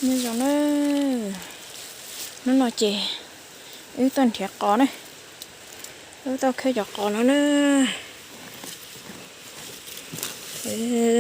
Nyob zoo na, hnub no ces wb tuaj nrhiav qos na, wb tuaj khawb cov qos no na.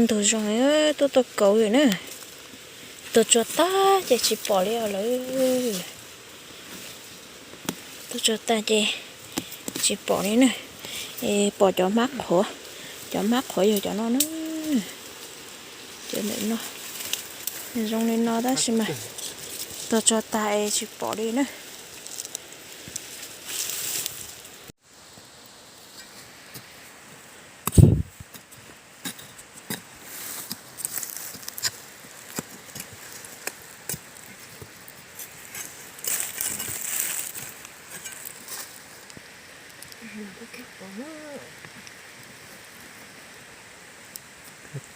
Ntug zoo, tuaj tuaj kauv lawm na. Tuaj tsuag tag ces tsis pom li os lawm. Tuaj tsuag tag ces tsis pom li na. Es pom cov hmab qhuav, cov hmab qhuav yog cov no na. Cov ntawm no zoo li no tab sis mas tuaj tsuag tag es tsis pom li na.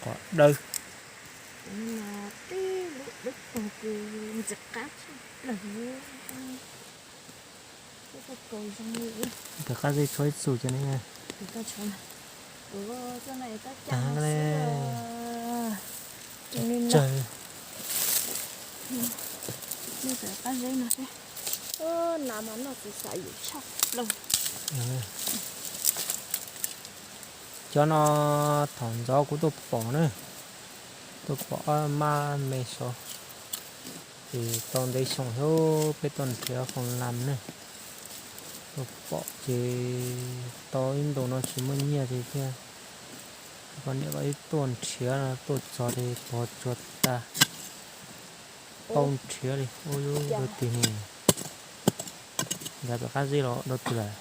Qos dawb. Tej lub dawb paug ces ntxim qab tshaj plaws. Ntxim qab zeb tshuav ib txuj ces ne. Tag le. Tsawg. Qab zeb no, nas mas noj txiv xav yus tshaj plaws. Cov no thaum ntxov kuv tuaj pom na, tuaj pom ob mab me saud, ces tau ntev xyoo xyov peb tuaj nrhiav foom lam ne, tuaj pom ces tau ib ntus no tsis muaj nyiaj ces thiaj, koj niam koj txiv tuaj nrhiav no tuaj txog ces pov tsuag tas, tau nrhiav li ua lub twg ne, nkag pem qab zeb los dua twg lawm.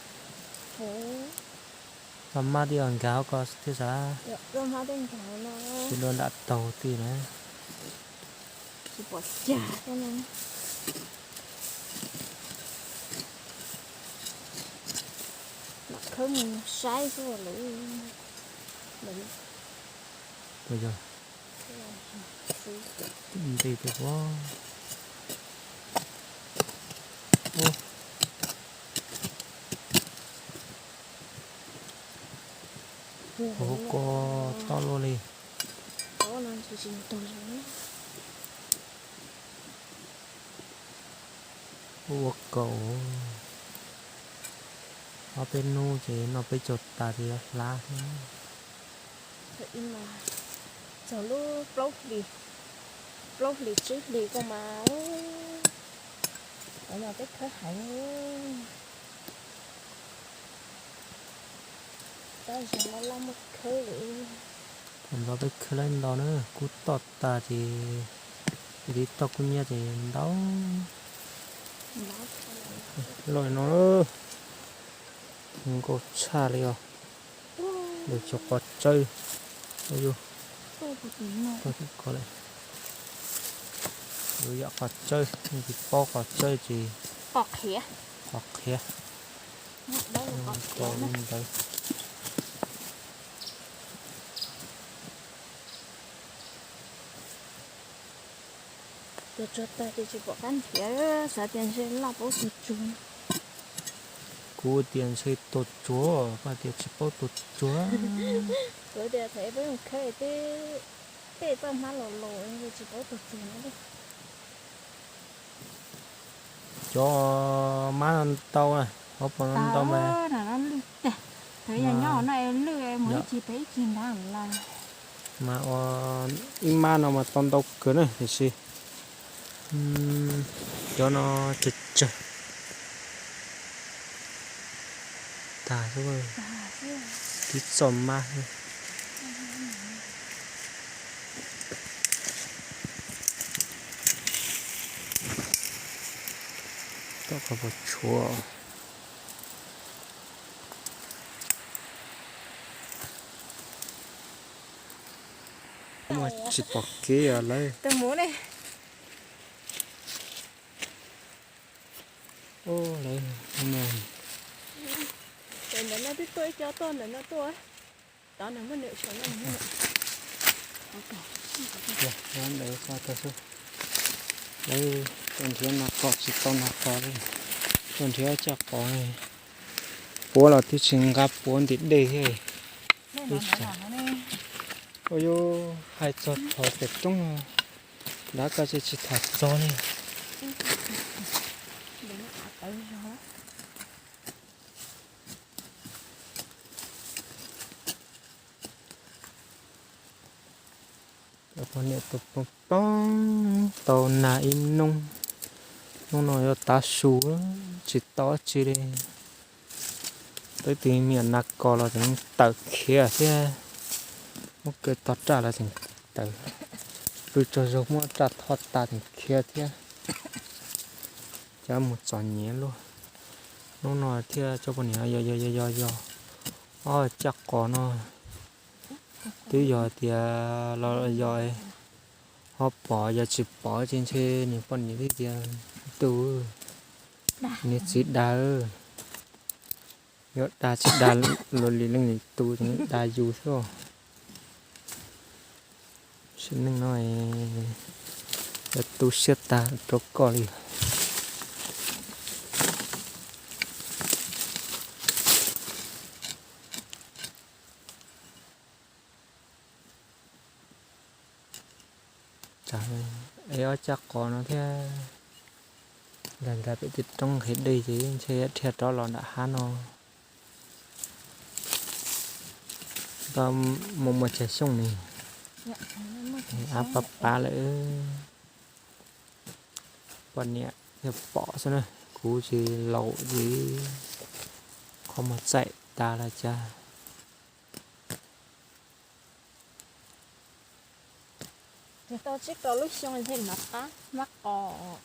Koj mab twb nkag hauv ko thiab xav, ces dua nram taug twg na. Khawb mus saib xwb lawm. Nti tus ua, hauv ko tob luaj li. Ua kaus, ob peb hnub ces noj peb caug tas ces yuav hlab xwb. Txog lub plaub hlis, plaub hlis tsib hlis ko mas, ov mas peb khawb heev. Tab sis no laj muaj khawb li. Thaum ntxov peb khawb lawm ntau na, kub toj tas ces tiv toj kub nyiab ces ntau. Loj no, zoo nkauj tshaj li os. Lawv cov qos tsawb, ua yus, yus yam qos tsawb, yus tsis paub qos tsawb ces qos qhiav, qos qhiav. Zoo nkauj li ntawd. Tuaj tsuag tag ces tsis pom qab nrhiav, xav tias ntshe laj paub tuaj tsuag. Kuv tias ntshe tuaj tsuag, koj tias tsis paub tuaj tsuag. Kuv tias thaum peb mus khawb tej, tej txoj hmab los los tsis paub tuaj tsuag no. Cov mab no ntau, hauv paus no ntau mas. Thaum yog nyob no es lwj mus ib cig pem ib cig nrad lawm. Mas ua ib mab no mas tau ntau kawg na, tiam sis cov no tsawg tsawg. Tag xwb, tib txoj mab xwb. Tau qhov puas tshuav. Tsis pom kev lawm. Ntawm no twb tuaj ib co tuaj ntawm no tuaj. Ntawd tuaj nrhiav nas qos tsis tau nas qos li. Tuaj nrhiav caj qos, puav los twb tsis nqa puav ntim dej thiab. Ua yus hais txog qhov pem roob no, Dab koj tsis tham txog li. Cov poj niam tus poob poob tau nag ib hnub, hnub no yuav tav su, tsis tau tsi li. Twb tsis niam nag kos los tseem tawm khiav thiab, muab kev tog raj los tseem tawm, pw tsaug zog muab raj thoj tas tseem khiav thiab. Cov mus txom nyem luaj. Hnub no thiaj coj poj niam yos yos yos yos ob caj qos no. Twb yog tias los yos ho pom, yog tsis pom ces ntshe niag poj niam twb tias, tus niag txiv dag, yuav dag tsis dag luag li leej li tus, dag yus xwb. Sim neej no yog tu siab tag rau koj li. Es ob caj qos no thiab, nrad nrad pem tej roob nqhis dej ces ntshe dhia rov los nram hav no. Koj muaj muaj tsawg xyoo ne? Ab pab pab lawm. Poj niam thiaj pom xwb na, kuv tsis laus ces qhov muag txaim tas los cas. Tsis tau tsib rau lub xyoo thiaj nov qab mab qos.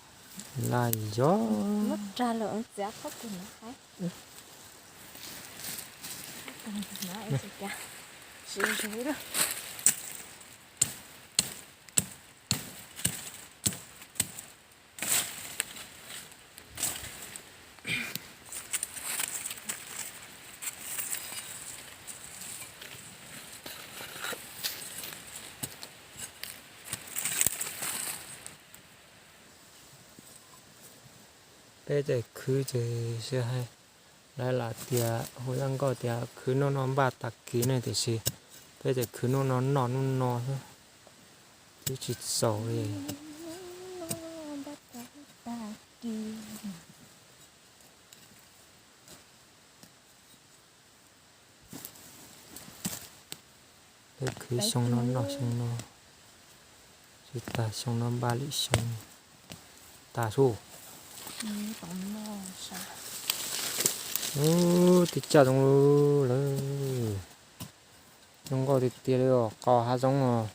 Laj yog. Muab rag lawm txiav qhov twg nov qab. Tsis zoo lawm. Peb cov khwv ces sib hais, lawv lam tias hu zaj nkauj tias khwv hnub no npaj tag kis ne, tiam sis peb cov khwv hnub no noj hnub no xwb, twb tsis txaus li. Peb khwv xyoo no noj xyoo no, tsis tas xyoo no npaj lwm xyoo tas su. Ub, tib caj zoo lawm. Zoo nkauj tiag tiag li os, qos hav zoov os.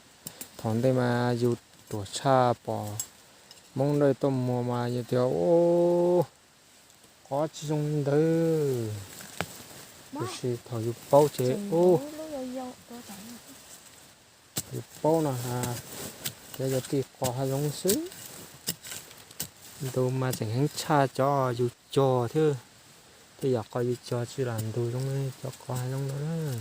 Thaum ntej mas yus tuam tshaj pom Hmoob dawj tuaj muag mas yus tias, ub, qos tsis zoo li ntawd. Tiam sis thaum yus paub ces ub, yus paub no has, cov yog tij qos hav zoov xwb. Ntu mas tseem heev tshaj cov yus cog thiab. Tej yam qos yus cog tsis lam ntug zoo li cov qos hav zoov no na.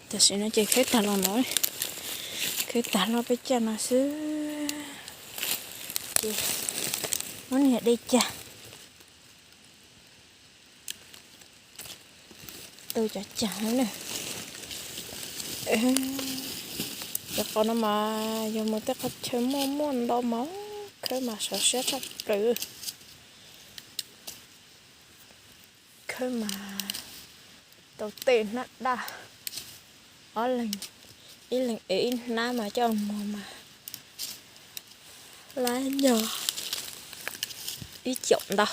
Tam sim no ces khawb tag los no, khawb tag hlo peb caj no xwb. Ces muab niag dej cag, tu cov cag na. Cov qos no mas yog mus tej qhov chaw muaj muaj ntau mas khawb mas sov siab tshaj plaws. Khawb mas tau tej hnab daj, ob leeg, ib leeg ev ib hnab mas coj muag mas lab nyog ib caum ntau.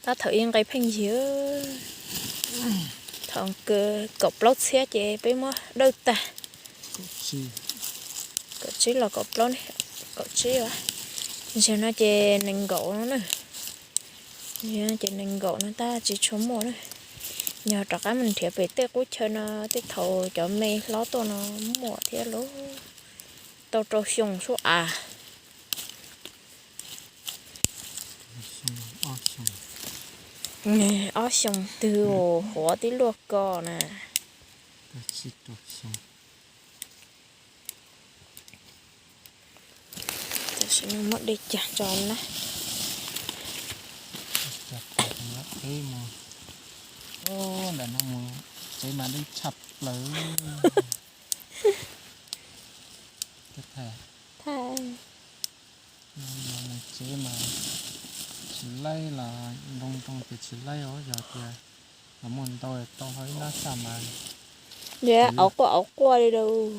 Tab thaum ib nqe pheej yig, thaum kaum plaub txhiab ces peb muab dawj tag. Kaum tsib los kaum plaub, kaum tsib, ntawm no ces nees nkaum no na. Ces nees nkaum no tab tsis tshua muaj na. Yog rov qab mus nrhiav pem tej qub chaw no, tej thaum cov me hlob tuaj no muaj thiab lauj. Tau rau xyoo sub av. Ob xyoos twg huav tib luaj ko na. Tam Muab dej cag tso na. Ntawm no mus tsev mas deb tshaj plaws. Tsev mas tsis laib los nroo nroo ces tsis laib os, yog tias los muaj ntau tau hau ib nab xaj mas. Auv quaj auv quaj li lauj.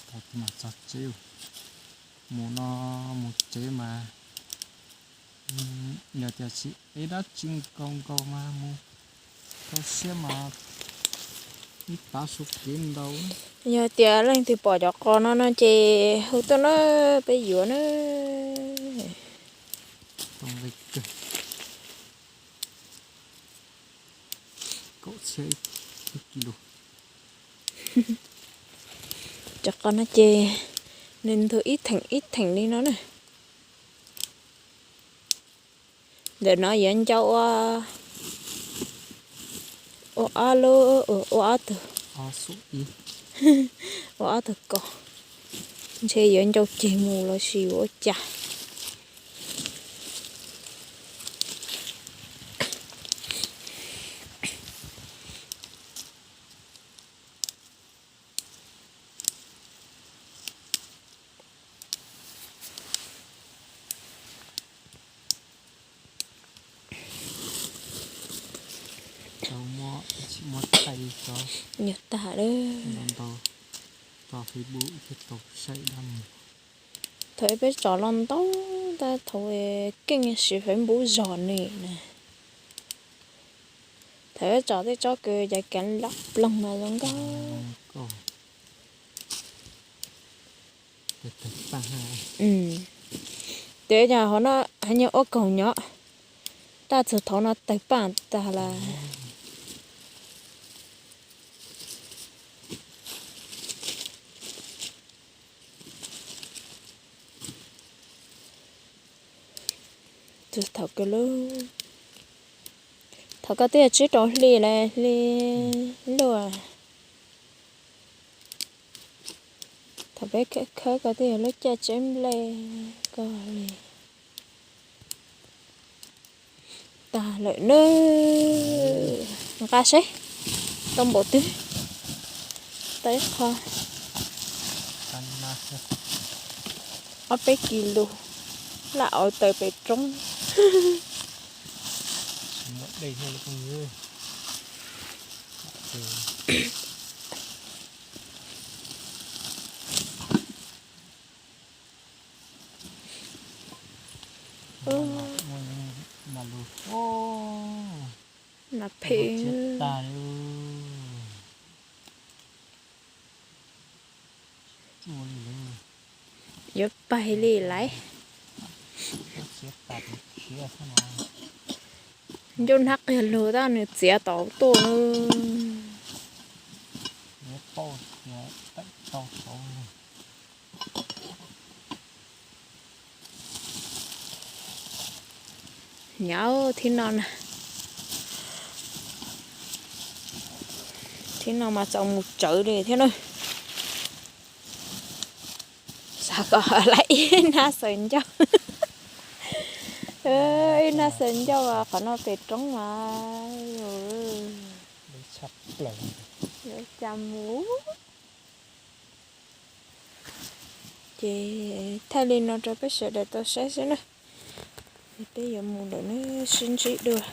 Tau mas txog tsev. Mus no mus tsev mas yog tias tsis ev dab tsi nkaus nkaus mas mus rau siab mas ib tav su kev ntau. Yog tias leej twg pom cov qos no no ces hu tuaj na, peb yuav na. Kaum txhiab ib kis lus. Cov qos no ces nws ntug ib theem ib theem li no na. Ntawm no yuav ncau ua, ua ob lub, ua ob tug, ua ob tug kos. Ntshe yuav ncau ceg mus los sis yuav ua cas. Tau muab, tsis muab thaij li tso. Nyuag tag lawm. Ntau, tso Facebook thiaj tau saib dab mus. Thaum peb tso los ntau, tab thaum keej siv Facebook zog ni na. Thaum peb tso tej tsob kws cas kev loj ploog mas zoo nkauj. Tes yog hauv no nyuag ua kaug nyob, tab txug thaum no tawg paaj tag lawm. Thaum kawg lub, thaum koj twb yog tsib rau hli lawm, hli luaj. Thaum peb khawb koj twb yog lub caij tseb nplej koj li. Tag lawm nawb. Nqa seb tau npaum twg. Tau ib qho ob peb kis lus, laj auv taws pem roob. Mas phem. Yuav paig li lawm. Ncuj hnab qiag lug tab nws txiav tau tuaj. Nyob thib no na, thib no mas txaus mus tsawv li thiab na. Xav kom lawv ib hnab xaws ncauj, ib hnab xaws ncauj qhov no pem roob mas. Yuav cas mus. Ces thaij li no rau peb sawv daws tau saib xwb na. Peb yuav mus lawm nawb, sib ntsib dua.